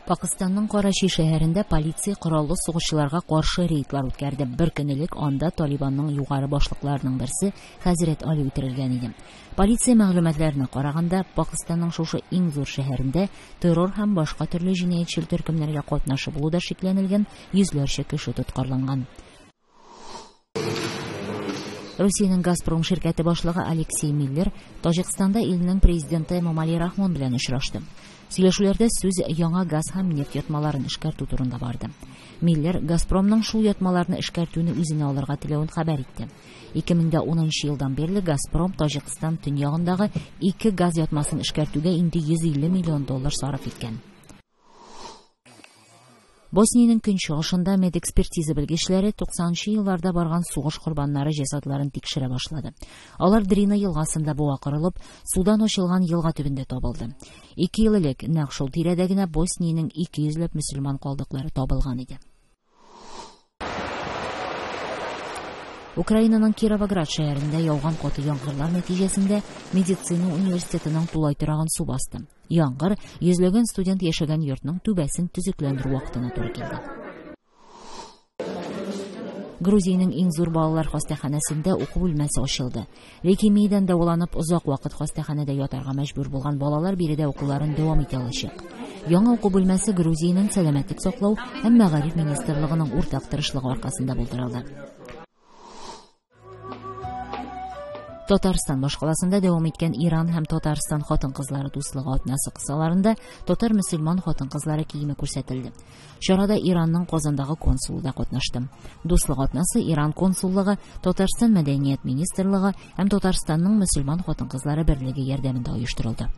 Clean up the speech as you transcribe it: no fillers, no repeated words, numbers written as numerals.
Пакыстанның Карачи шәһәрендә полиция кораллы сугышчыларга каршы рейдлар үткәрде. Бер көн элек анда Талибанның югары башлыкларының берсе Хәзрәт Али үтерелгән иде. Полиция мәгълүматларына караганда, Пакыстанның шушы иң зур шәһәрендә террор һәм башка төрле җинаятьчел төркемнәргә катнашы булуда шикләнелгән йөзләрчә кеше тоткарланган. Русиянең Газпром ширкәте башлыгы Алексей Миллер Таҗикстанда илнең президенты Эмомали Рахмон белән очрашты. Сөйләшүләрдә сүз яңа газ һәм нефть ятмаларын эшкәртү турында барды. Миллер Газпромның шул ятмаларны эшкәртүне үзенә алырга теләвен хәбәр итте. 2010 елдан бирле Газпром Таҗикстан төньягындагы ике газ ятмасын эшкәртүгә инде 150 миллион доллар сарыф иткән. Босниянең көнчыгышында медэкспертиза белгечләре 90 елларда барган сугыш корбаннары җәсадларын тикшерә башлады. Алар Дрина елгасында буа корылып, судан ачылган елга төбендә табылды. 2 ел элек нәкъ шул тирәдә генә Босниянең 200 ләп мөселман калдыклары табылган иде. Украинаның Кировоград шәһәрендә яуган каты яңгырлар нәтиҗәсендә медицина университетының тулай торагын су басты. Яңгыр йөзләгән студент яшәгән йортның түбәсен төзекләндерү вакытына туры килде. Грузиянең иң зур балалар хастаханәсендә уку бүлмәсе ачылды. Лейкемиядән дәваланып озак вакыт хастаханәдә ятарга мәҗбүр булган балалар биредә укуларын дәвам итә алачак. Яңа уку бүлмәсе Грузиянең сәламәтлек саклау һәм мәгариф министрлыгының уртак тырышлыгы аркасында булдырылды. Татарстан башкаласында дәвам иткән Иран һәм Татарстан хатын-кызлары дуслыгы атнасы кысаларында татар мөселман хатын-кызлары киеме күрсәтелде. Чарада Иранның Казандагы консулы да катнашты. Дуслык атнасы Иран консуллыгы, Татарстан мәдәният министрлыгы һәм Татарстанның мөселман хатын-кызлары берлеге ярдәмендә оештырылды.